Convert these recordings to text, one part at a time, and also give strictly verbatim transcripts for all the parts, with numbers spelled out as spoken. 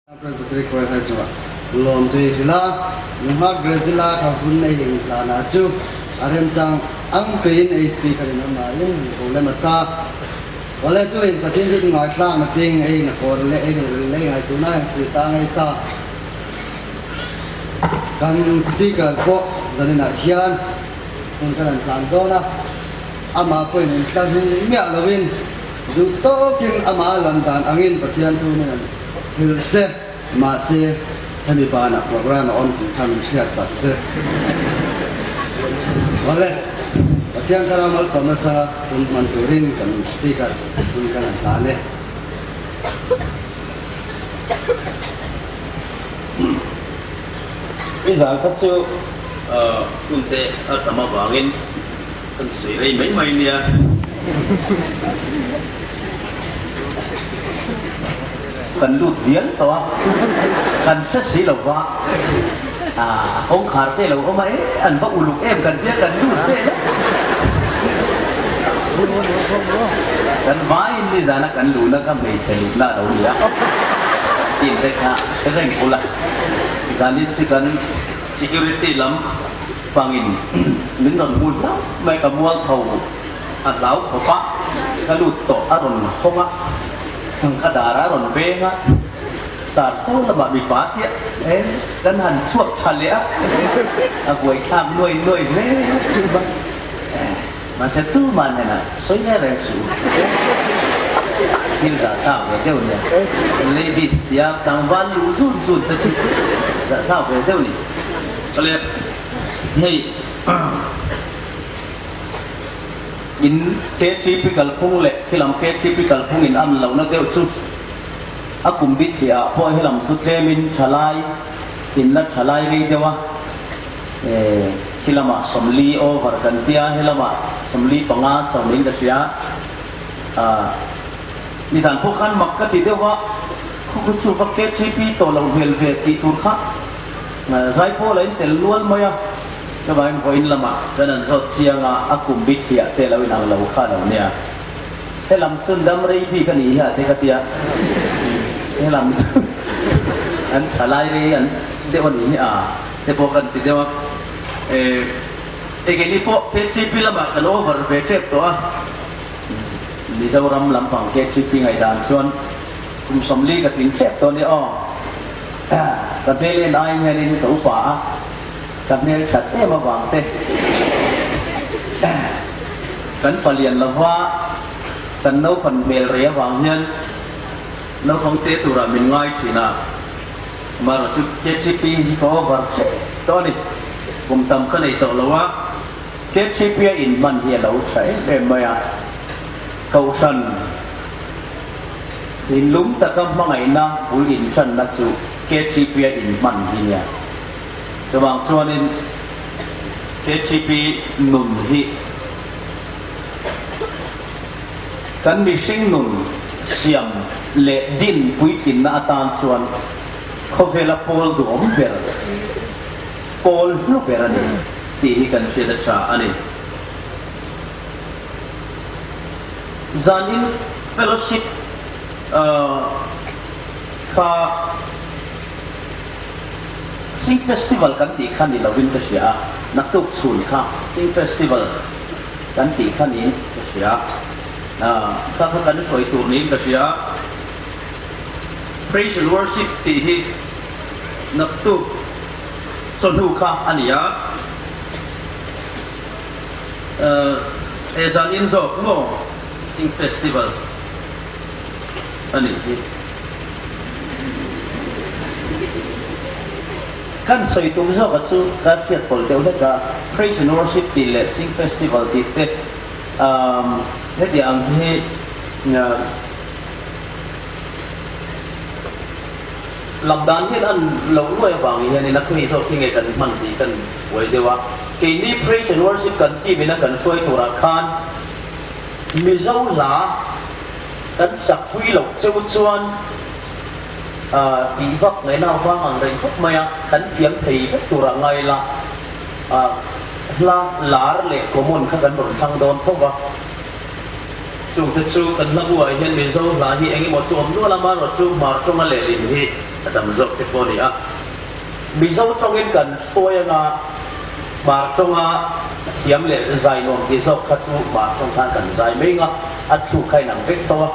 Presbytery Choir hai chunga lawmthu ei hril a, nunghak Grace Zila kha hun ei hung tlana chu a remchang ang peiin ei speaker-in ama in ko lem a ta. Awle, tuhin Pathien thu ngaithlakna tieng ei na kawr le ei ngaituona ei sie ta ngei ta. Kan speaker pawh zaninah hian hun kan han tlan dawn a. Ama pawhin inthlahrung miah loin duhtawkin ama lan dan angin Pathien thu min han hril se. Mahse, hemi banah program a awm tih kha min hriat sak se. Awle, Pathien Thlarau malsawmna changa hun hman turin kan speaker hun kan han tlan e. I zan kha chu, ah, hun te a tam avangin kan sui rei mai mai nia. Kan lut dial tawh a. Kan hre si lo va. Ah, kawngkhar te lo awm a, eh, an va uluk em kan tia kan lut te. Kan vaiin ni zana kan luhna kha hmeichhe luhna lo nia. Tin te kha reng ula. Zanin chi kan security lam pangin min rawn hmu hlau mai ka mual tho a hlau khawp a, ka lut tawh a rawn hawng a, ka dar a rawn veng a, sar sau lamah mi pa tia, eh, kan han chhuak ṭha leh a, a buaithlak nuai nuai hle. Mahse, tuman nena sawi nge reng su. Thil zah chak ve deuh nia. Ladies tia tlangval lu zut zut te chu zah chak ve deuh ni. Ka le, hei, in K T P kalphung le, khilam K T P kalphung in an lo na deuh chu. A kum bit hi a pawh hi lam chu tlemin ṭhalai, in la ṭhalai rei deuh a. Eh, hi lama sawmli over kan tia, hi lama sawmli panga chauh niin ka hria. Ah, nizan pawh khan mak ka ti deuh a, khu chu va K T P tawh lo hmel ve tih tur kha, ah, zai pawh la in tel nual mai a. Ka vain vawiin lama kan an zawt chiang a, a kum bit hi a te lo in ang lo kha lo nia. He lam chun dam rei bik a ni hi a te ka tia. He lam chun an ṭhalai rei an deuh a ni hi a. Te pawh kan ti deuh a. Eh, engeni pawh K T P lama kan over ve ṭep tawh a. Mizoram lampang K T P ngaihdan chuan kum sawmli ka tling ṭep tawh a ni aw. Ka hmel en ai hianin ka upa a. Ka hmel ṭhat em avang te. Kan palian lova, kan naupan hmel rei avang hian naupang te tura min ngai ṭhin a. Amaherawhchu K T P hi ka over ṭhep tawh a ni. Kum tam ka nei tawh lo a. K T P a inhman hi a lo ṭha em em mai a. Kohhran thinlung taka hmangaihna bul inṭanna chu K T P a inhman hi nia. Chuvang chuanin K T P nun hi kan mihring nun siam leh din puitlinna atan chuan khawvela pawl duhawm ber, pawl hlu ber a ni tih hi kan hriat a ṭha a ni. Zanin fellowship, ah, kha Sing Festival kan tih kha ni lovin ka hria a, naktuk chhun kha Sing Festival kan tih kha niin ka hria a, ah, kha kha kan hruai tur niin ka hria a. Praise and worship tih hi naktuk chawhnu kha a ni a. Eh, e zanin zawk maw, Sing Festival a ni hi. Kan sawi tum zawk a chu ka hriat pawl deuh hlek a, Praise and Worship tih leh Sing Festival tih te, um, heti ang hi, uh, lam dan hian an lo ruai avang hian in a khawih zawk hi nge kan hman tih kan buai deuh a. Keini Praise and Worship kan team-in a kan hruai turah khan Mizo hla kan sakpui loh cheu chuan, ah, tih vak ngaihna vang ang reng khawp mai a, kan thiam thei vek turah ngai la, ah, hla lar leh common kha kan rawn thlang dawn tho va. Chungte chu kan hla buai hian Mizo hla hi eng emaw chu awm nual a, amaherawhchu Hmar ṭawnga lehlin hi A tam zawk te pawh ni a. Mizo ṭawngin kan hruai anga, Hmar ṭawnga thiam le zai nuam ti zawk kha chu Hmar ṭawng khan kan zai mai anga, a thu kha inang vek tho a.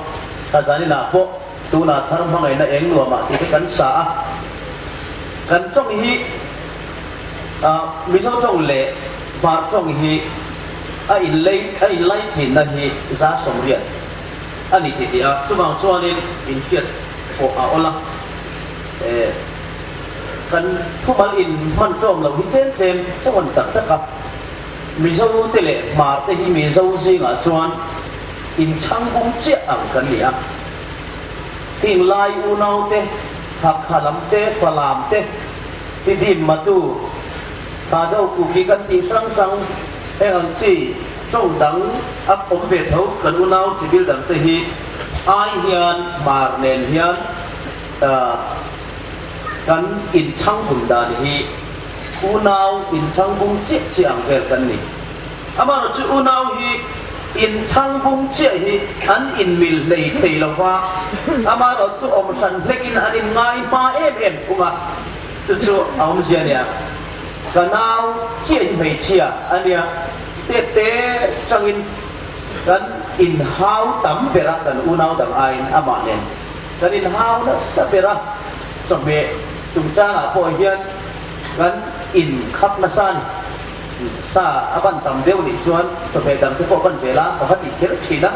Kha zaninah pawh tuna thar hmangaina eng nuamah ti te kan sa a. Kan ṭawng hi, a, Mizo ṭawng le Hmar ṭawng hi a inlei, a inlai chinna hi za sawmriat a ni ti ti a. Chuvang chuanin inhriat pawh a awl a. Eh, kan thumal inhman ṭawm lo hi tlem tlem chauh a ni tak tak a. Mizo te leh Hmar te hi Mizo zingah chuan inchhangbung chiah ang kan ni a. Heng lai unau te, Hakha lam te, Falam te, Tidim, Matu, Thado, Kuki kan tih hrang hrang, heng ang chi ṭawng dang a awm ve tho, kan unau chibil dang te hi ai hian Hmar nen hian, ah, kan inchhangbun dan hi unau inchhangbung chiah chiah ang vel kan ni. Amaherawhchu unau hi inchhangbung chiah hi an inmil hlei thei lo va. Amaherawhchu awm hran hlekin an inngai hma em em thung a. Chu chu a awmzia nia. Ka nau chiah hi hmeichhia a nia. Te te ṭangin kan inhau tam ber a, kan unau dang aiin amah nen kan inhau nasa ber a. Chawhmeh chungchangah pawh hian kan inkhak nasa a ni. Sa a ban tam deuh nih chuan chawhmeh dang te pawh ban ve la, ka va tih kher ṭhin a.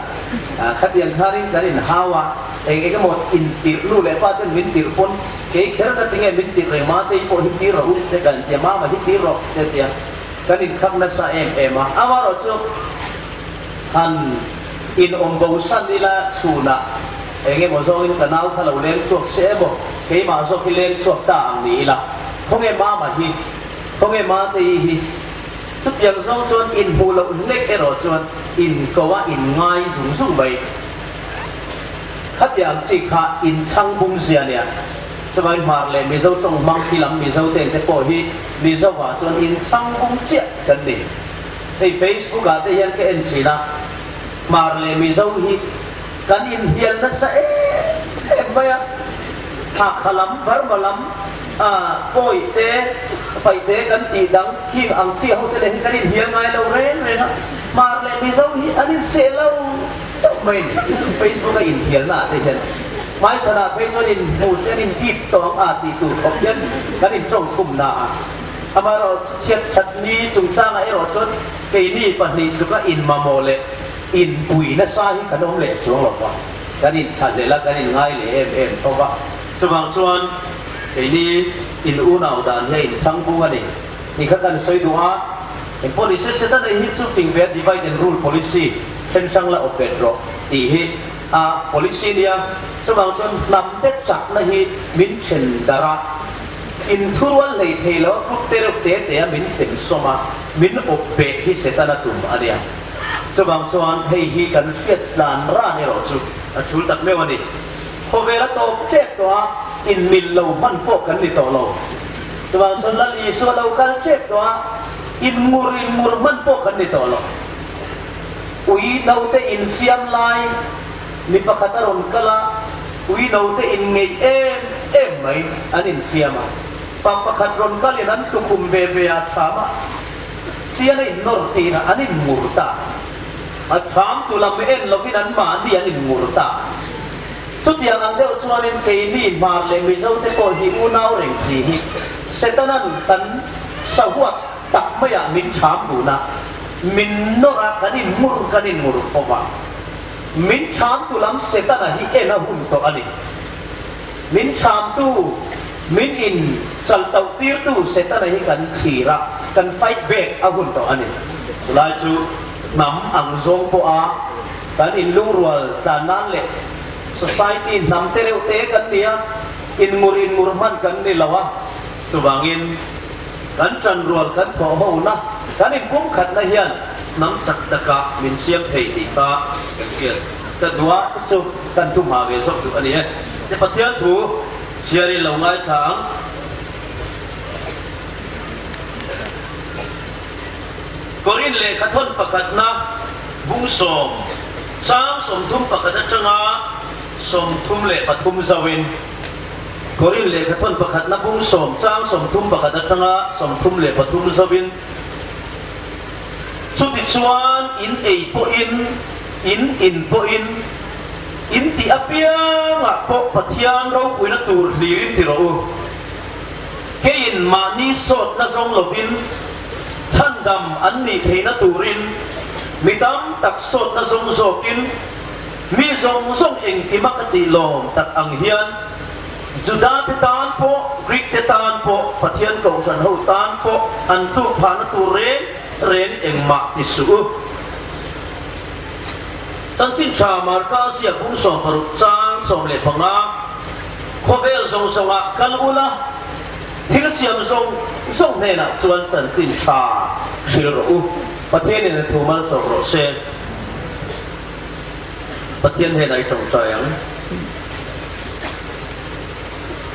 A, khatiang khanin kan inhau a, eng eng emaw intirh, nu leh pa ten min tirh pawn, kei kher ka ti nge min tirh reng, Mate pawh hi tir rawh u te kan ti a, Mama hi tir rawh te ti a. Kan inkhak nasa em em a. Amaherawhchu han inawm bo san ila chhunah eng emaw zawngin ka nau kha lo leng chhuak se emaw, keimah zawk hi leng chhuak ta ang ni ila. Khawnge Mama hi, khawnge Mate hi, chutiang zawng chuan inhmu loh hlek erawh chuan inko a, inngai zung zung mai. Khatiang chi kha inchhangbung zia nia. Chuvangin Hmar leh Mizo ṭawng hmang khi lam Mizo ten te pawh hi Mizo-ah chuan inchhangbung chiah kan ni. Hei Facebook-ah te hian ka en ṭhin a, Hmar leh Mizo hi kan inhnial nasa em em mai a. Hakha lam, Burma lam, a, Pawi te, Paite kan tih dang, khi ang chi ho te nen hi kan inhnial ngai lo reng reng a. Hmar leh Mizo hi an inseh lo zauh mai ni. Facebook-a inhnialna te hian. Hmai chhanah phei chuan inhmu se an intit tawh ang a tih tur khawp hian kan inṭawngkhumna a. Amaherawhchu chhiat ṭhat ni chungchangah erawh chuan keini pahnih tluka inmamaw leh inpui nasa hi kan awm leh chuang lo va. Kan inṭha hlel a, kan inngai leh em em tho va. Chuvang chuan keini in unau dan hi a inchhangbung a ni. Ni kha kan sawi duh a, policy Setana hi chu fing ve, divide and rule policy, ṭhen hrang la awp bet rawh tih hi a policy nia. Chuvang chuan hnam te chakna hi min ṭhen darh a, inthurual hlei thei lo a, kut te reuh te te a min sem sawm a, min awp bet hi Setana tum a nia. Chuvang chuan hei hi kan hriat tlan ran erawh chu a ṭul tak meuh a ni. Khawvela tawp ṭep tawh a, inmil lo hman pawh kan ni tawh lo. Chuvang chuan Lal Isua lo kal ṭep tawh a, inngur inngur hman pawh kan ni tawh lo. Uino te infiam lai, mi pakhat a rawn kal a, uino te inngeih em em mai an infiam a. Pa pakhat rawn kalin an tukhum ve ve a, ṭham a. Tiang a innawr tina an inngur ta. A ṭhamtu lam en lovin anmahni an inngur ta. Chutiang ang deuh chuanin keini Hmar leh Mizo te pawh hi unau reng si hi Setanan kan sahuat tak maia min ṭham dun a, min nawr a, kan inngur, kan inngur fo va. Min ṭhamtu lam Setana hi en a hun tawh a ni. Min ṭhamtu, min inchal tauh tirtu Setana hi kan thlir a, kan fight back a hun tawh a ni. Chulai chu hnam ang zawng pawha kan inlungrual tlan nan leh society hnam te reuh te kan ni a, inngur inngur hman kan ni lo a. Chuvangin kan ṭanrual, kan thawhhona, kan inpumkhatna hian hnam chak taka min siam thei tih kha kan hriat ka duh a, chu chu kan thuhma ve zawk duh a ni e. Te Pathian thu chhiarin lo ngai ṭha ang. Korin lehkhathawn pakhatna bung sawm, chang sawmthum pakhat aṭanga sawmthum leh pathum zoin, Korin lehkhathawn pakhatna bung sawm chang sawmthum pakhat atanga sawmthum le pathum zoin, chutichuan in ei pawhin, in in pawhin, in tih apiangah pawh Pathian ropuina tur hlirin ti rawh u. Keiin mahni sawtna zawng lovin, chhandam an nih theihna turin, mi tam tak sawtna zawng zawkin, mi zawng zawng engkima ka tih lawm tak ang hian, Juda te tan pawh, Greek te tan pawh, Pathian Kohhran ho tan pawh, an tluk phana tur reng reng engmah ti suh u. Chanchin Ṭha Marka ziak bung sawm paruk chang sawm le panga, khawvel zawng zawnga kal ula, thil siam zawng zawng hnenah chuan chanchin ṭha hril rawh u. Pathianin a thu malsawm rawh se. Pathian hnenah i ṭawngṭai ang.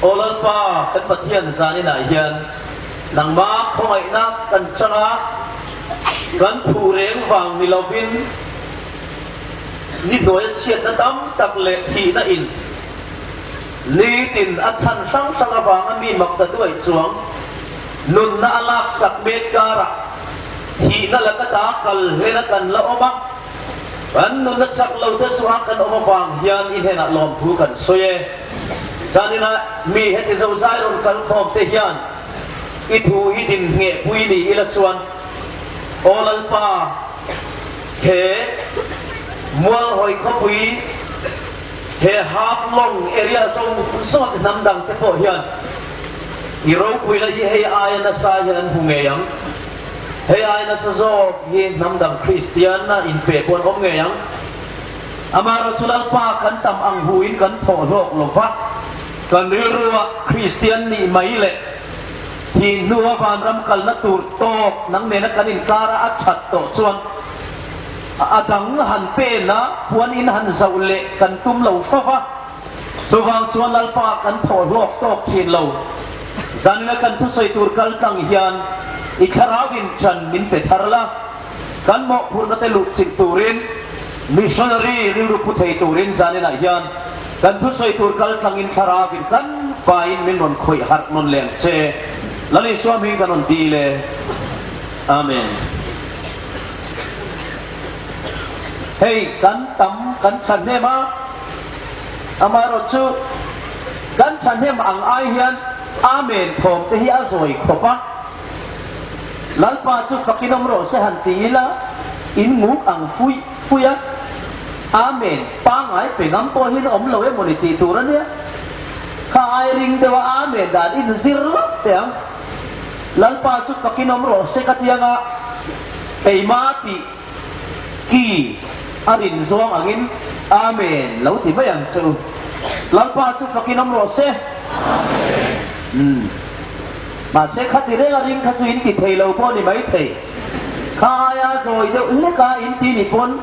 Aw Lalpa, kan Pathian, zaninah hian nangma khawngaihna kan chang a, kan phuh reng vang ni lovin, ni hnuaia chhiatna tam tak leh thihna in nitin a chhan hrang hrang avanga mi mak ta duai chuang, nunna a laksak mek karah thihna laka ta kal hlena kan la awm a, kan nunna chak lo te suha kan awm avang hian i hnenah lawmthu kan sawi e. Zanina mi heti zozai rawn kal khawm te hian i thu hi din nghehpui ni ila chuan, aw Lalpa, he Mualhawi khawpui, he Haflong area zawng zawng hnam dang te pawh hian i ropuina hi hei aia nasa hian hmu ngei ang. Hei aia nasa zawk hi hnam dang Kristianna inpe pawh an awm ngei ang. Amaherawhchu Lalpa, kan tam ang huin kan thawh hlawk lo va, kan rilruah Kristian nih mai leh thih hnua vanram kalna tur tawk nang nena kan inkara a ṭhat tawh chuan a dang han pena puan in han zauh leh kan tum lo fo va. Chuvang chuan Lalpa, kan thawh hlawk tawk ṭhin lo. Zanina kan thusawi tur kal tlang hian i Thlarauin ṭan min pe thar la. Kan mawhphurhna te luh chilh turin, missionary rilru pu thei turin zaninah hian kan thusawi tur kal tlangin Thlarauin kan vaiin min rawn khawih harh nawn leh ang che. Lal Isua hmingin kan rawn dil e. Amen. Hei, kan tam, kan ṭhahnem a, amaherawhchu kan ṭhahnem ang ai hian amen thawm te hi a zawi khawp a. Lalpa chu fakin awm rawh se han ti ila, in nguk ang fui fui a. Amen. Pangngai pe ngam pawh hin awm lo emaw ni tih tur a nia. Kha ai ring deuha amen dan in zir lawk teh ang. Lalpa chu fakin awm rawh se ka ti ang a, keima tih ki a rin zawng angin amen lo ti mai ang chu. Lalpa chu fakin awm rawh se. Hmm. Mahse, khati renga ring kha chu in ti thei lo pawh ni mai thei. Kha aia zawi deuh leka in ti ni pawn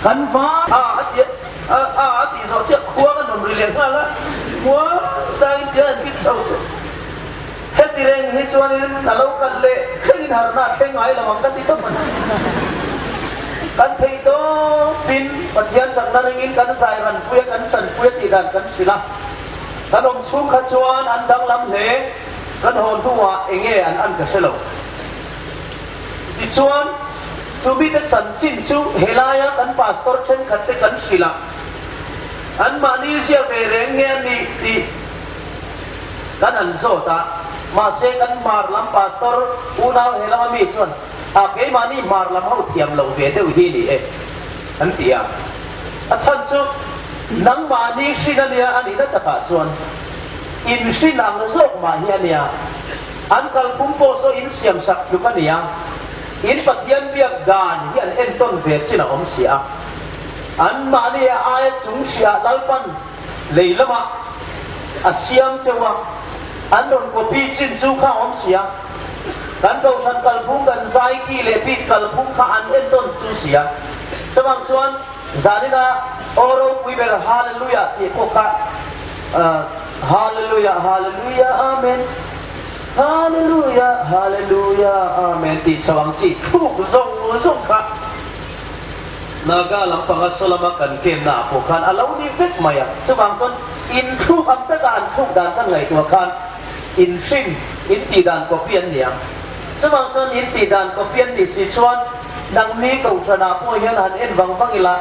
kan va. A, a ti, a, a, a ti zawh chiah khua kan rawn ri leh nghal a. Khua changin tia an kik chho che. Heti reng hi chuanin a lo kal leh thlengin harna thleng ngai lo ang ka ti tawp a. Kan thei tawpin Pathian chakna ringin kan zai ranpui a, kan ṭanpui a tih dan kan hrilh a. Kan awm chhung kha chuan an danglam hle, kan haw hnuah eng nge an an ka hre lo. Tichuan, chu mite chanchin chu helaia kan pastor ṭhenkhat te kan hrilh a. Anmahni zia ve reng nge a nih tih kan han zawt a. Mahse, kan Hmar lam pastor unau he lama mi chuan, a, keimahni Hmar lam ho thiam lo ve deuh hi ni e, an ti a. A chhan chu, nangmahni hrin a nia a nihna takah chuan, in hrin ang zawk mah hi a nia. An kalphung pawh saw in siamsak tluk a nia. In Pathian biak dan hi an entawn ve chin a awm si a. Anmahni aia chung si a, Lalpan lei lama a siam cheu a, an rawn copy chin chu kha awm si a. Kan Kohhran kalphung kan zai ki leh bik kalphung kha an entawn chu si a. Chuvang chuan zanina aw ropui ber hallelujah tih pawh kha, ah, hallelujah, hallelujah, amen. Hallelujah, hallelujah, amen tih chauh ang chi thuk zawng zawng kha. Naga lampanga saw lama kan kemna pawh khan a lo ni vek mai a. Chuvang chuan Inthuk ang taka an thuk dan kan ngaihtuah khan, in hrin, in tih dan copy an ni a. Chuvang chuan in tih dan copy an ni si chuan, nangni kohhranah pawh hian han en vang vang ila,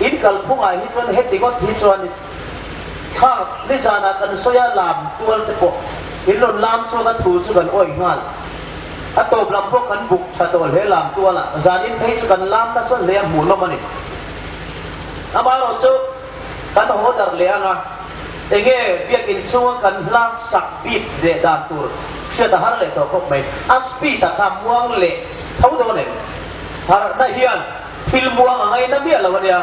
in kalphungah hi chuan heti ngawt hi chuan, kha, nizana kan sawi a, lam tual te pawh in rawn lam chhuak a, thu chu kan awih nghal. A tawp lam pawh kan buk ṭha tawh hle lam tuala, zanin phei chu kan lam nasa hle a, hmuh lawm a ni. Amaherawhchu kan haw dar leh ang a, eng nge biakin chunga kan hla sak beat leh dan tur hriat a har leh tawh khawp mai. A speed a kha muang leh tho dawn em. Harhna hian thil muang a ngaina miah lo a nia.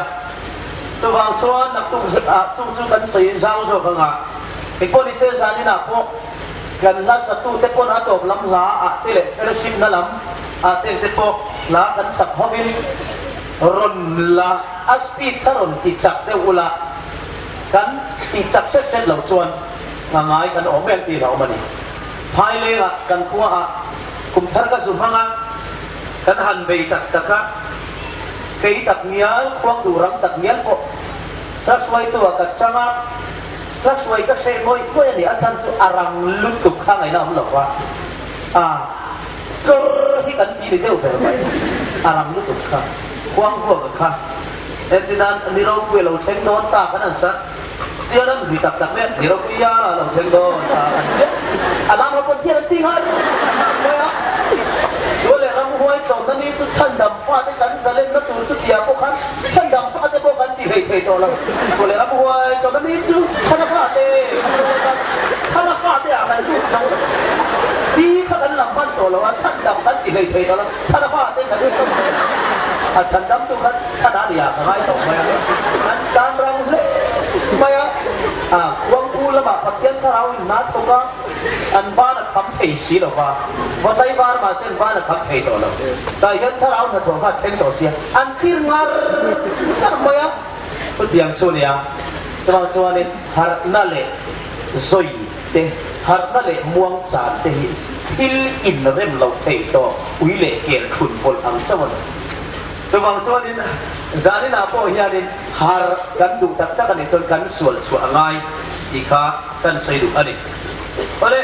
Chuvang chuan naktuk zet ah chung chu kan sawi zau zawk ang a. Engpawh ni se, zaninah pawh kan hla satute pawn a tawp lam hla ah te leh fellowship-na lam ah te te pawh hla kan sak hovin, rawn la, a speed kha rawn ti chak deuh ula, kan ti chak hret hret lo chuan a ngai kan awm em ti hlauhawm a ni. Phailenga kan khua ah kum thar ka zu hmang a, kan han bei tak tak a, kei tak ngial, khuang duh rang tak ngial pawh, hla hruaitu ah ka chang a, hla hruai ka hre ngawih ngawih a ni, a chhan chu a rang lutuk kha, ngaina awm lo va. A, tlawr hi kan ti ni deuh ber mai. A rang lutuk kha. Khuang vuak kha. Entirnan ni ropui lo thleng dawn ta kan han sa. Tia lam ri tak tak mai, ni ropui a lo thleng dawn ta kan tia. A lam a pawn tia an ti ngai. Mai a. Sual leh ramhuai tlawmna ni chu chhandam fate kan zalenna tur chu tia pawh khan, chhandam fate pawh kan ti thei thei tawh lo. Sual leh ramhuai tlawmna ni chu chhana fate, chhana fate a kan lut zo. Ti kha kan lam hman tawh lo a, chhandam kan ti thei thei tawh lo. Chhana fate kan lut zo. A chhandamtu khan chhana nia ka ngai tawh mai a. Kan tlan rang hle mai a. A, Khuangpu lama Pathian Thlarau in hna thawk a. An ban a kham thei si lo va. Vatai var ma sen ban a kham thei tawh lo. Tah hian Thlarau hnathawh kha thleng tawh si a. An thlir ngar ngar mai a. Chutiang chu nia. Chuvang chuanin harhna leh zawi te, harhna leh muangchan te hi thil inrem lo thei tawh, ui leh kel thlun pawlh ang chauh a ni. Chuvang chuanin zaninah pawh hianin har kan duh tak tak a nih chuan kan sual chhuah a ngai tih kha kan sawi duh a ni. Awle,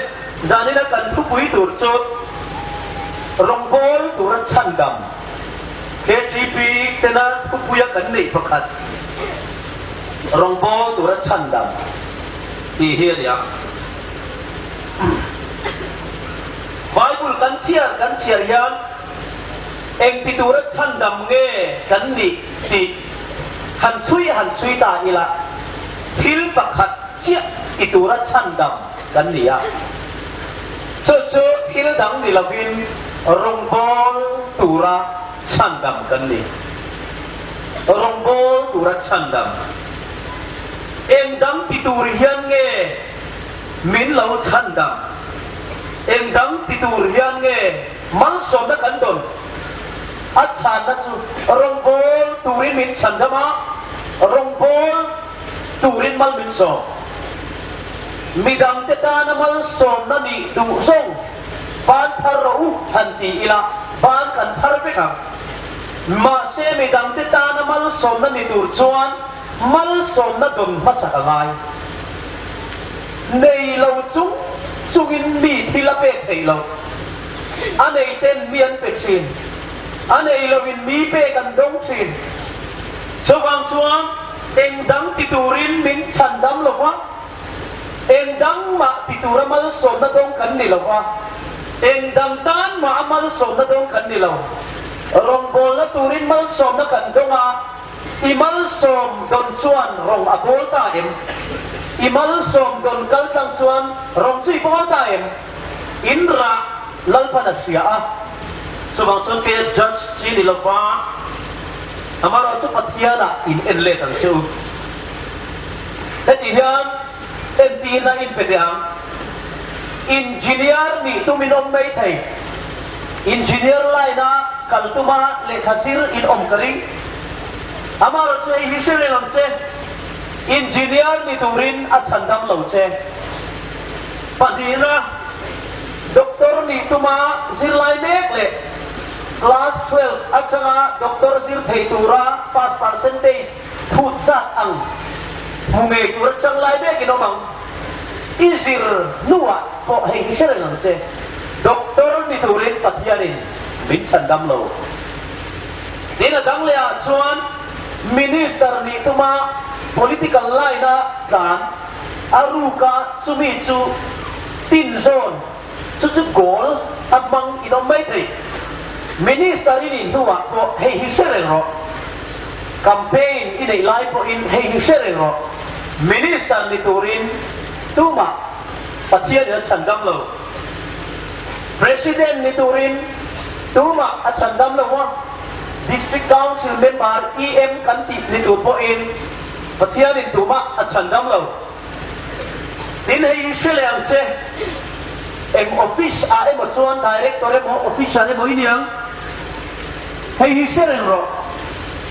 zanina kan thupui tur chu rawngbawl tura chhandam. K G P tena thupuia kan neih pakhat, rawngbawl tura chhandam tih hi a ni a. Bible kan chhiar, kan chhiar hian engti tura chhandam nge kan nih tih han chhui, han chhui ta ila, thil pakhat chiah ti tura chhandam kan ni a. Chu chu thil dang ni lovin, rawngbawl tura chhandam kan ni. Rawngbawl tura chhandam. Eng dang ti tur hian nge min lo chhandam? Eng dang ti tur hian nge malsawmna kan dawn? A chhanna chu, rawngbawl turin min chhandam a, rawngbawl turin mal min sawm. Midangte tana malsawmna nih duh zawng, ban phar rawh u han ti ila, ban kan phar vek ang. Mahse, midangte tana malsawmna ni tur chuan malsawmna dawn hmasak a ngai. Nei lo chung chungin mi thil a pek theih lo. A nei ten mi an pe ṭhin. A nei lovin mi pek an dawng ṭhin. Chuvang chuan eng dang ti turin min chhandam lo va. Eng dang mah ti tura malsawmna dawng kan ni lo va. Eng dang tan mah a malsawmna dawng kan ni lo. Rawngbawlna turin malsawmna kan dawng a, i malsawm dawn chuan rawng a bawl ta em? I malsawm dawn kal tlang chuan rawng chu i bawl ta em? In rah Lalpan a hria a. Chuvang chuan keia judge chi ni lo va, amaherawhchu Pathiana in en let ang che u. Heti hian entirna in pe teh ang. Engineer nih tumin awm mai thei. Engineer line-a kal tuma lehkha zir in awm ka ring. Amaherawhchu ei hi hre reng ang che. Engineer ni turin a chhandam lo che. Pahnihna, doctor nih tuma zirlai mek leh class twelve aṭanga doctor zir thei tura pass percentage phut zat ang Hmu ngei tur chang lai bekin awm ang. I zir hnuah pawh hei hi hre reng ang che. Doctor ni turin Pathianin min chhandam lo. Tin, a dang leia chuan minister nih tuma political line-a tlan a ruka chumi chu tin zawn chu chu goal a hmang in awm mai thei. Minister i nih hnuah pawh hei hi hre reng rawh. Campaign i neih lai pawhin hei hi hre reng rawh. Minister ni turin tumah Pathianin a chhandam lo. President ni turin tumah a chhandam lo a. District Council member, E M kan tih ni tur pawhin Pathianin tumah a chhandam lo. Tin, hei hi hre leh ang che. Eng office-a emaw chuan director emaw officer emaw i ni ang. Hei hi hre reng rawh.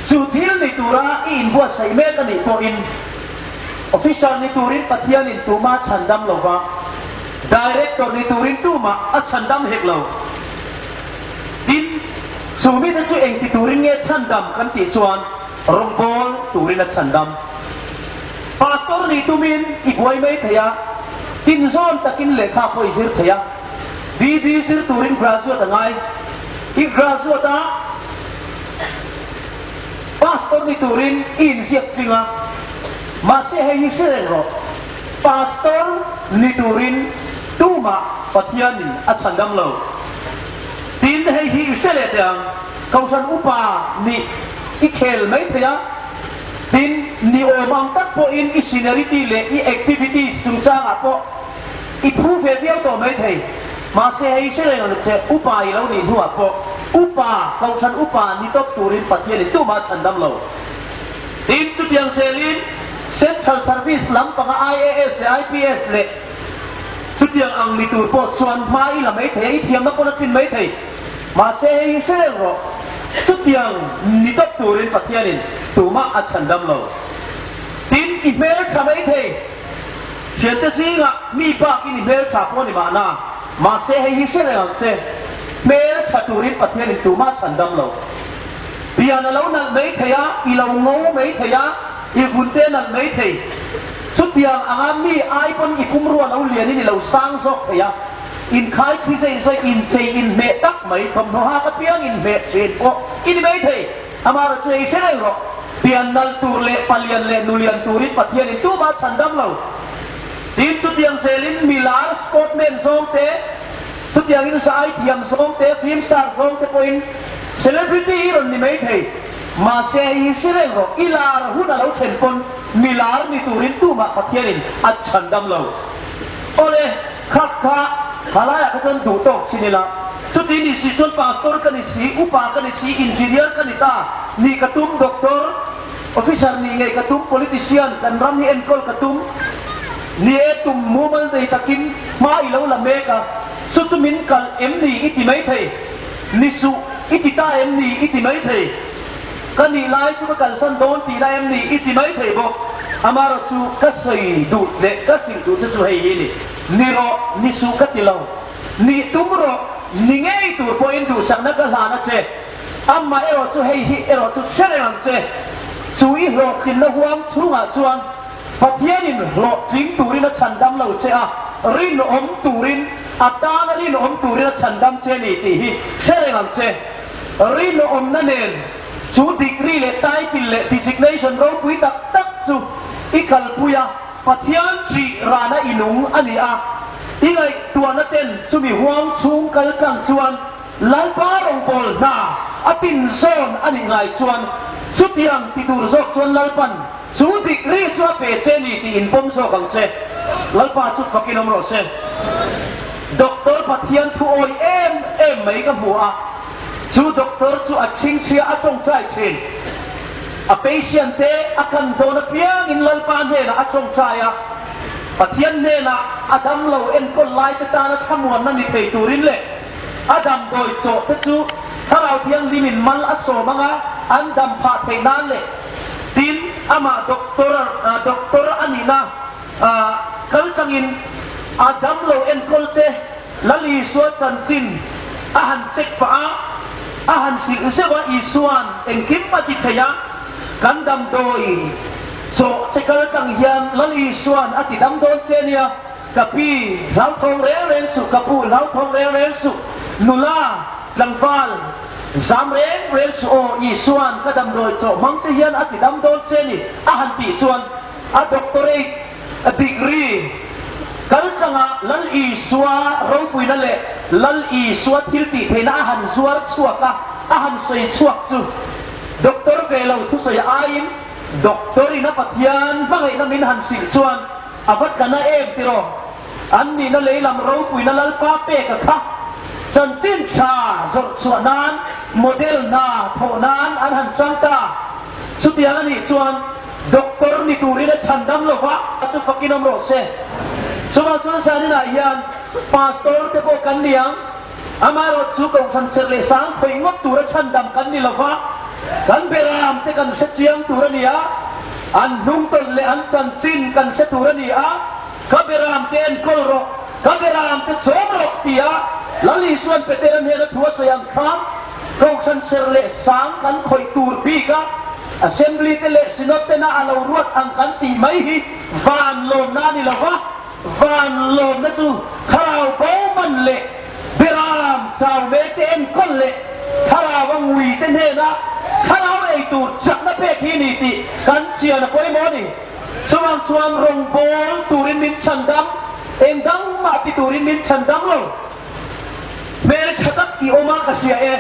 Chu thil ni tura i inbuatsaih mek a nih pawhin officer ni turin Pathianin tuma chhandam lo va. Director ni turin tumah a chhandam hek lo. Tin, chu mite chu engti turin nge chhandam kan tih chuan, rawngbawl turin a chhandam. Pastor ni tumin i buai mai thei a, tin zawn takin lehkha pawh i zir thei a. B D zir turin graduate a ngai. I graduate a, pastor ni turin i inziak tling a. Mahse, hei hi hre reng rawh. Pastor ni turin tumah Pathianin a chhandam lo. Tin, hei hi i hre leh teh ang, kohhran upa nih i khel mai thei a. Tin, ni awm ang tak pawhin i seniority leh i activities chungchangah pawh i phu ve viau tawh mai thei. Mahse, hei hre reng ang che, upa i lo nih hnuah pawh upa, kohhran upa ni tawp turin Pathianin tumah chhandam lo. Tin, chutiang zelin Central Service lampanga I A S leh I P S leh chutiang ang ni tur pawh chuan hma i la mai thei a, i thiamna pawn a tlin mai thei. Mahse, hei hi hre reng rawh. Chutiang ni tawp turin Pathianin tumah a chhandam lo. Tin, i hmeltha mai thei. Ṭhiante zingah mi bakin i hmeltha pawh ni mahna. Mahse, hei hi hre reng ang che. Hmeltha turin Pathianin tumah chhandam lo. Pian a lo nalh mai thei a, i lo ngo mai thei a, i vunte nalh mai thei. Chutiang anga mi ai pawn i pumrua lo lianin i lo sang zawk thei a. Inkhai thi zai zai, inchei inhmeh tak mai, thawmhnaw hak apiang inhmeh ṭhin pawh i ni mai thei. Amaherawhchu hei hre reng rawh. Pian nalh tur leh palian leh nulian turin Pathianin tumah chhandam lo. Tin, chutiang zelin milar sportman zawngte, chutiangin zaai thiam zawngte, film star zawngte pawhin celebrity i rawn ni mai thei. Mahse, hei hi hre reng rawh, i lar hun a lo ṭhen pawn milar ni turin tumah Pathianin a chhandam lo. Awle, kha kha, halaiah kha chuan duh tawk chin ila. Chuti ni si chuan pastor ka ni si, upa ka ni si, engineer ka ni ta, ni ka tum, doctor, officer ni ngei ka tum, politician, kan ram hi enkawl ka tum. Ni e tum mumal nei takin hma i lo la mek a, chu chu min kal em ni i ti mai thei. Ni suh i ti ta em ni i ti mai thei. Ka nih lai chu ka kalsan dawn tihna em ni i ti mai thei bawk. Amaherawhchu ka sawi duh leh ka hrilh duh chu chu hei hi ni. Ni rawh, ni suh ka ti lo. Ni tum rawh, ni ngei tur pawhin duhsakna ka hlan a che. Amaherawhchu hei hi erawh chu hre reng ang che. Chu i hlawhtlinna huang chhungah chuan Pathianin hlawhtling turin a chhandam lo che a, rinawm turin, a tana rinawm turin a chhandam che ni tih hi hre reng ang che. Rinawmna nen chu degree leh title leh designation ropui tak tak chu i kalpui a, Pathian ṭih rana i nung a ni a. I ngaihtuahna ten chumi huang chhung kal tlang chuan Lalpa rawngbawl hna a tin zawn a nih ngai chuan, chutiang ti tur zawk chuan Lalpan chu degree chu a pe che ni tih in pawm zawk ang che. Lalpa chu fakin awm rawh se. Doctor Pathian thu awi em em mai ka hmu a. Chu doctor chu a chhingchhia a ṭawngṭai ṭhin. A patient te a kan dawn apiangin Lalpa hnenah a ṭawngṭai a. Pathian hnenah a dam lo enkawl lai te tana thlamuanna ni thei turin leh a damdawi chawh te chu Thlarau Thianghlimin mal a sawm anga an dam phah theih nan leh tin amah doctor, a, doctor a nihna, a, kal ṭangin a dam lo enkawl te Lal Isua chanchin a han check pah a, a han hrilh zeuh a, Isuan engkim a ti thei a, kan damdawi Chaw che kal tlang hian Lal Isuan a ti dam dawn che nia, ka pi hlauthawng reng reng suh, ka pu hlauthawng reng reng suh, nula tlangval zam reng reng suh aw, Isuan ka damdawi chaw hmang che hian a ti dam dawn che ni, a han tih chuan a doctorate, a degree kal tlanga Lal Isua ropuina leh Lal Isua thil tih theihna a han zuar chhuak a, a han sawi chhuak chu doctor ve lo thusawi aiin, doctor-in a Pathian hmangaihna min han hrilh chuan a va tlan a em tiraw. An nihna lei lam ropuina Lalpa pek a kha. Chanchin ṭha zawrh chhuah nan, model hna thawh nan an han chang ta. Chutiang a nih chuan doctor ni turin a chhandam lo va, a chu fakin awm rawh se. Chuvang chuan zaninah hian pastor te pawh kan ni ang. Amaherawhchu kohhran serh leh sang khawih ngawt tura chhandam kan ni lo va. Kan beram te kan hre chiang tur a ni a. An hnungtawlh leh an chanchin kan hre tur a ni a. Ka beram te enkawl rawh, ka beram te chawm rawh tia Lal Isuan Petera hnena thu a sawi ang khan, kohhran serh leh sang kan khawih tur bik a, Assembly te leh Synod tena a lo ruat ang kan tih mai hi van lawmna a ni lo va. Van lawmna chu thlarau bo man leh beram chau mek te enkawl leh thlarau a ngui te hnena thlarau ei tur chakna pek hi ni tih kan chian a pawimawh a ni. Chuvang chuan rawngbawl turin min chhandam, eng dang mah ti turin min chhandam lo. Hmel ṭha tak i awm a ka hria e,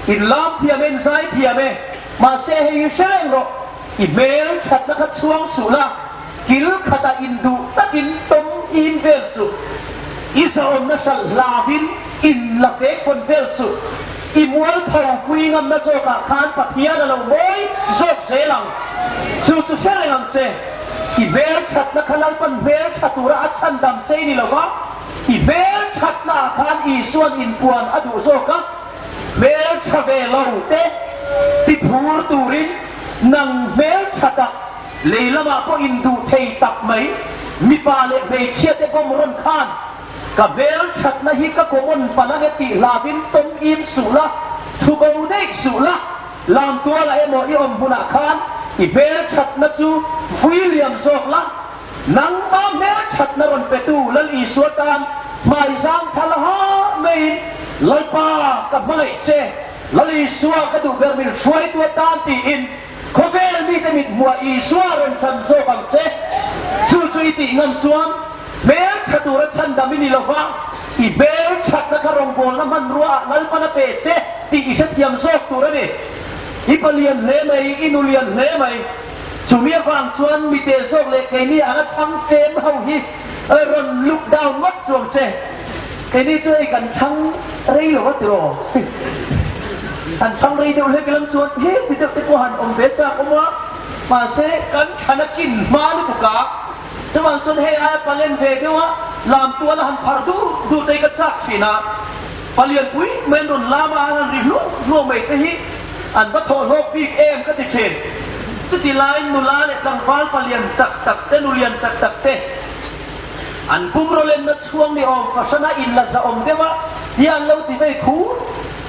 inlam thiam e, inzai thiam e. Mahse, hei hi hre reng rawh, i hmel ṭhatna kha chhuang suh la, kil khata induh takin tawm im vel suh. I zahawmna hralh hlauvin inla fek fawn vel suh. I mualpho pui ngamna zawkah khan Pathian a lo mawi zawk zel ang. Chu chu hre reng ang che. I hmel ṭhatna kha Lalpan hmel ṭha tura a chhandam che ni lo va. I hmel ṭhatnaah khan Isuan inpuan a duh zawk a. Hmel ṭha ve lo te tiphur turin nang hmel ṭha tak, lei lamah pawh induh thei tak mai mipa leh hmeichhia te bawm rawn khan ka hmel ṭhatna hi ka common palh ang e tih hlauvin tawm im suh la, thu bo neih suh la, lamtuala emaw i awm hmunah khan i hmel ṭhatna chu vui liam zawk la, nangma hmel ṭhatna rawn petu Lal Isua tan hmaizang thal ha maiin, Lalpa, ka hmangaih che, Lal Isua ka duh ber min hruaitu a tan tiin khawvel mite mithmuah Isua rawn ṭan zawk ang che. Chu chu i tih ngam chuan hmel ṭha tura chhandam i ni lo va, i hmel ṭhatna kha rawngbawlna hmanruaah Lalpan a pe che tih i hrethiam zawk tur a ni. I palian hle mai, i nulian hle mai. Chumi avang chuan mi te zawk leh keini anga ṭhang tlem ho hi, eh, rawn look down ngawt chuang che. Keini chu ei kan ṭhang rei lo a tiraw. Kan ṭhang rei deuh hlek lam chuan he ti deuh te pawh han awm ve chak awm a. Mahse, kan ṭhana kin hma lutuk a. Chuvang chuan hei aia palen ve deuh a, lamtuala han phar duh duh te ka chak ṭhin a. Palian pui mai an rawn lam a, an han ri hluah hluah mai te hi an va thawh hlawk bik em ka ti ṭhin. Chuti laiin nula leh tlangval palian tak tak te, nulian tak tak te an pumrawlenna chhuang ni awm fahran a inla zahawm deuh a, tia an lo ti vei khu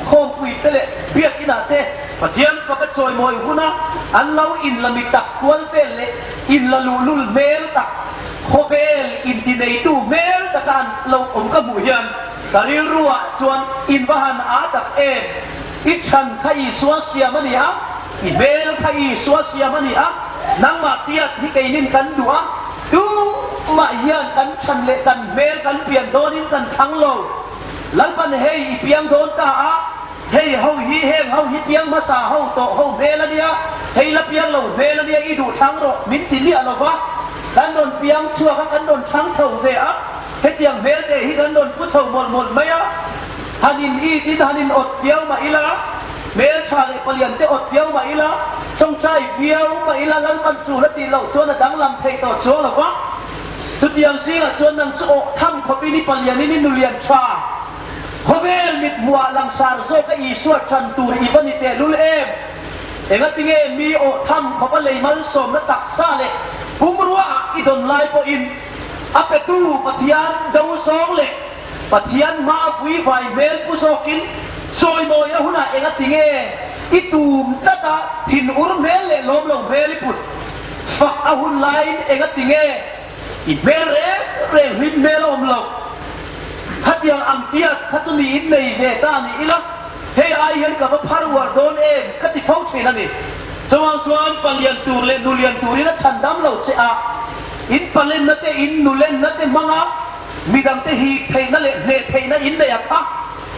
khawmpui te leh biak inah te Pathian faka chawimawi huna an lo inla mi tak kual vel leh inla luhlul hmel tak, khawvel inti neitu hmel taka an lo awm ka hmuh hian ka rilruah chuan in va han a tak em. I ṭhan kha Isua siam a ni a, i hmel kha Isua siam a ni a, nangmah tiat hi keinin kan duh a, tumah hian kan ṭhan leh kan hmel kan pian dawnin kan ṭhang lo. Lalpan hei i piang dawn ta a, hei ho hi, heng ho hi piang hmasa ho tawh ho hmel a nia, hei la piang lo hmel a nia, i duh ṭhang rawh min ti miah lo va. Kan rawn piang chhuak a, kan rawn ṭhang chho ve a, hetiang hmel te hi kan rawn pu chho mawlh mawlh mai a. Han in itin han in awt viau mah ila, hmel ṭha leh palian te awt viau mah ila, ṭawngṭai viau mah ila, Lalpan chu la tih loh chuan a danglam thei tawh chuang lo va. Chutiang zingah chuan nang chu awh tham khawpin i palianin i nulian ṭha, khawvel mithmuah langsar zawka Isua ṭan tur i va ni tehlul em. Engatinge mi awh tham khawpa lei malsawmna taksa leh pumruaah i dawn lai pawhin a petu Pathian do zawng leh Pathian hma vui vai hmel pu zawkin chawimawi a hunah engatinge i tum tlat a, thinur hmel leh lawm lo hmel i put? Fak a hun laiin enga ti nge i hmel reng reng hlim hmel a awm lo. Khatiang ang tia kha chu ni in nei ve ta ni ila. Hei ai hian ka va phar uar dawn em ka ti fo ṭhin a ni. Chuvang chuan palian tur leh nulian turin a chhandam lo che a. In palenna te in nulenna te hmanga midang te hip theihna leh hneh theihna in nei a kha.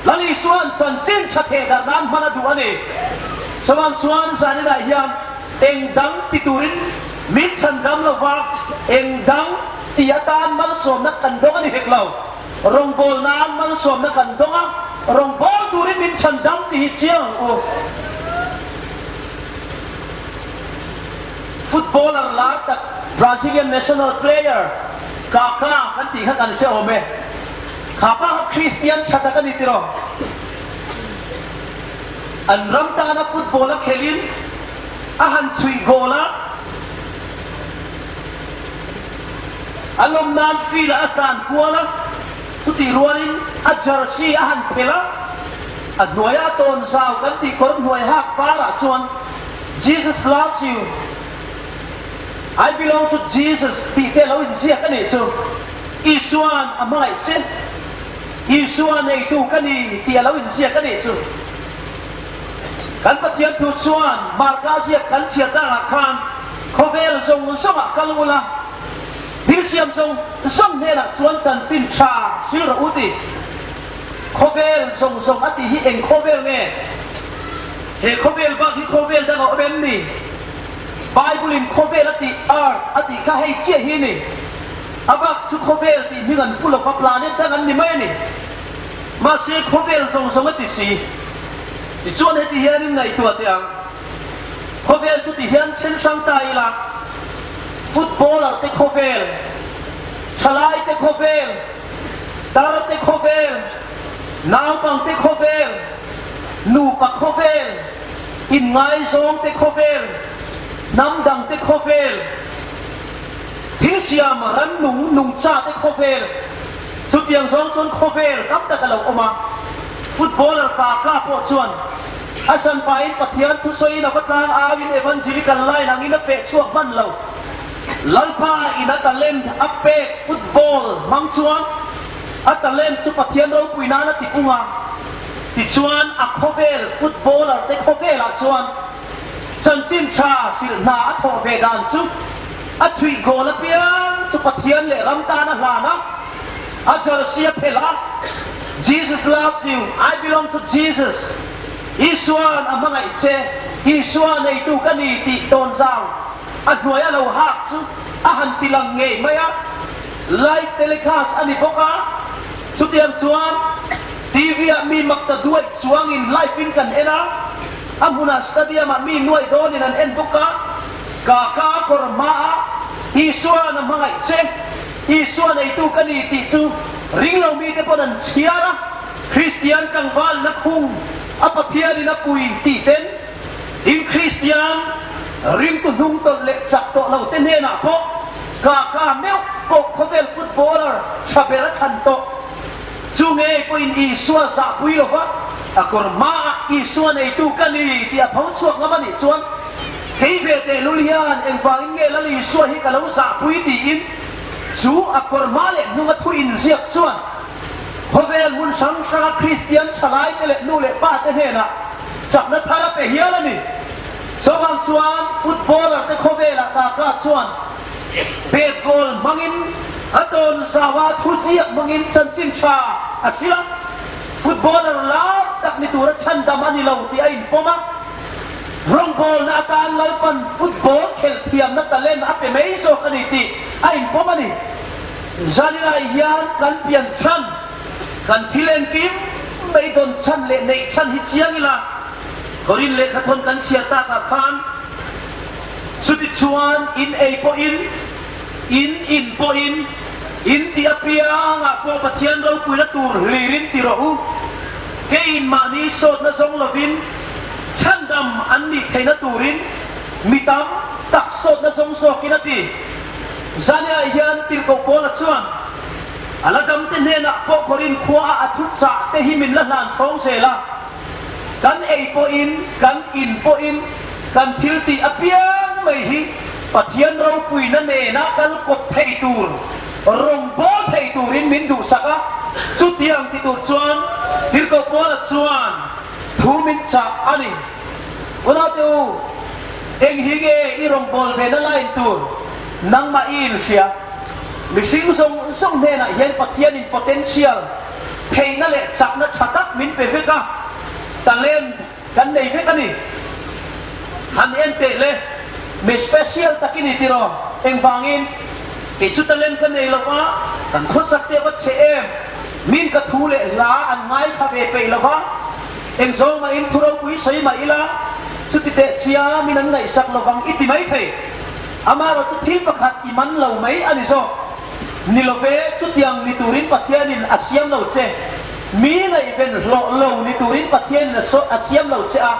Lal Isuan chanchin ṭha thehdarna an hman a duh a ni. Chuvang chuan zaninah hian eng dang ti turin min chhandam lo va, eng dang ti atan malsawmna kan dawng a ni hek lo. Rawngbawlna an malsawmna kan dawng a, rawngbawl turin min chhandam ti hi chiang u. Footballer lar tak, Brazilian national player, Kaká kan tih kha kan hre awm e. Kaká kha Kristian ṭha tak a ni tiraw. An ram tana football a khelin a han chhui goal a, a lawm nan field-a a tlan kual a, chuti rualin a jersey a han phel a, a hnuaia a tawn zau kan tih kawr hnuai hak varah chuan, "Jesus loves you. I belong to Jesus," tih te lo inziak a nih chu. Isuan a hmangaih che. Isua neitu ka ni tih a lo inziak a nih chu. Kan Pathian thu chuan Marka ziak kan chhiar dangah khan khawvel zawng zawngah kal ula, thilsiam zawng zawng hnenah chuan chanchin ṭha hril rawh u ti. Khawvel zawng zawng a tih hi eng khawvel nge? He khawvel bak hi khawvel dang a awm em ni? Bible-in khawvel a tih, earth a tih kha hei chiah hi ni. A bak chu khawvel tih hming an pu lo va, planet dang an ni mai a ni. Mahse, khawvel zawng zawng a ti si. Tichuan heti hian in ngaihtuah teh ang. Khawvel chu ti hian ṭhen hrang ta ila. Footballer te khawvel, ṭhalai te khawvel, tar te khawvel, naupang te khawvel, nupa khawvel, inngaizawng te khawvel, hnam dang te khawvel, thilsiam ran nung nung cha te khawvel, chutiang zawng chuan khawvel tam tak a lo awm a. Footballer Kaká pawh chuan a hranpain Pathian thu sawiin a va tlang auin evangelical line angin a feh chhuak hman lo. Lalpa in a talent a pek football hmang chuan a talent chu Pathian ropui nan a ti pung a. Tichuan a khawvel footballer te khawvelah chuan chanchin ṭha hrilhna a thawh ve dan chu a chhui goal apiang chu Pathian leh ram tan a hlan a. A jersey a phel a, "Jesus loves you, I belong to Jesus." Isuan a hmangaih che, Isua neitu ka ni tih tawn zau a hnuaia lo hak chu a han ti lang ngei mai a. Live telecast a ni bawk a, chutiang chuan T V-ah mi mak ta duai chuangin live-in kan en a, a hmunah stadium-ah mi nuai dawnin an en bawk a. Kaká kawr hmaa Isuan a hmangaih che, Isua neitu ka ni tih chu ring lo mite pawn an chhiar a, Kristian tlangvalna khung a Pathianin a pui tih ten, in Kristian ringtu hnung tawlh leh chak tawh lo te hnenah pawh Kaká meuh pawh khawvel footballer ṭha ber a ṭhan tawh. Chu ngei pawhin Isua zahpui lo va, a kawr hmaa Isua neitu ka ni tih a pho chhuak ngam a nih chuan, kei ve teh lul hian engvangin nge Lal Isua hi ka lo zahpui tiin chu a kawr hma leh hnunga thu inziak chuan khawvel hmun hrang hranga Kristian ṭhalai te leh nu leh pa te hnenah chakna thar a pe hial a ni. Chuvang chuan footballer te khawvelah Kaká chuan bet goal hmangin a tawn zau a, thuziak hmangin chanchin ṭha a hril a. Footballer lar tak ni tura chhandam a ni lo tih a inpawm a. Rawngbawlna atan Lalpan football khelh thiamna talent a pe mai zawk a ni tih a inpawm a ni. Zaninah hian kan pian chhan, kan thil engkim mai dawn chhan leh neih chhan hi chiang ila, Korin lehkhathawn kan chhiar takah khan, chuti chuan in ei pawhin, in in pawhin, in tih apiangah pawh Pathian ropuina tur hlirin ti rawh u. Keiin mahni sawtna zawng lovin chhandam an nih theihna turin mi tam tak sawtna zawng zawkin a ti. Zaninah hian tirhkoh Paula chuan a la damte hnenah pawh Korin khuaa a thu chah te hi min la hlan chhawng zel a. Kan ei pawhin, kan in pawhin, kan thil tih apiang mai hi Pathian ropuina nena kal kawp thei tur, rawngbawl thei turin min duhsak a. Chutiang ti tur chuan, tirko Paula chuan thu min chah a ni. Unaute u, eng hi nge i rawngbawl ve nalai in tur, nangmah i inhria. Mihring zawng zawng hnenah hian Pathianin potential, theihna leh chakna ṭha tak min pe vek a. Talent kan nei vek a ni. Han en teh le, mi special tak i ni tiraw, engvangin, kei chu talent ka nei lo va, kan khawsak te va chhe em, min ka thu leh hla an ngai ṭha ve peih lo va, eng zawng mahin thu ropui sawi mah ila, chuti teh chia min an ngaihsak lo vang i ti mai thei. Amaherawhchu thil pakhat i man lo mai a ni zawk. Ni lo ve, chutiang ni turin Pathianin a siam lo che. Mi ngaihven hlawh lo ni turin Pathianin a saw-, a siam lo che a.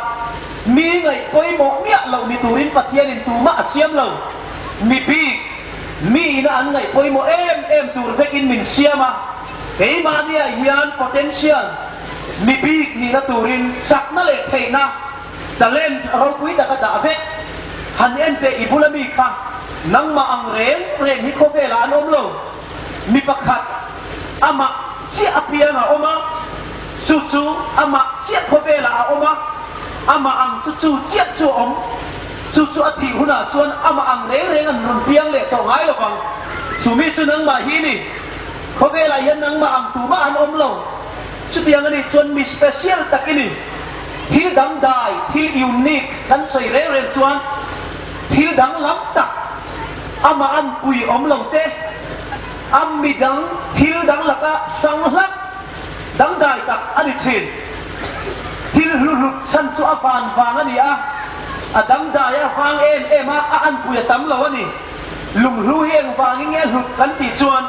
Mi ngaih pawimawh miah lo ni turin Pathianin tumah a siam lo. Mi bik, mi ina an ngaih pawimawh em em tur vekin min siam a. Keimahniah hian potential, mi bik nihna turin chakna leh theihna, talent ropui taka dah vek. Han en teh i bula mi kha, nangmah ang reng reng hi khawvelah an awm lo. Mi pakhat, amah chiah apianga awm a, chu chu amah chiah khawvelah a awm a, amah ang chu chu chiah chu a awm. Chu chu a thih hunah chuan amah ang reng reng an rawn piang leh tawh ngai lo vang. Chu mi chu nangmah hi ni. Khawvelah hian nangmah ang tumah an awm lo. Chutiang a nih chuan mi special tak i ni. Thil dangdai, thil unique kan sawi reng reng chuan, thil danglam tak, amah an pui awm lo te, a midang thil dang laka sang hlak, dangdai tak a ni ṭhin. Thil hlu hlut chhan chu a van vang a ni a, a dangdai a vang em em a, a an pui a tam lo a ni. Lung hlu hi engvangin nge hlut kan tih chuan,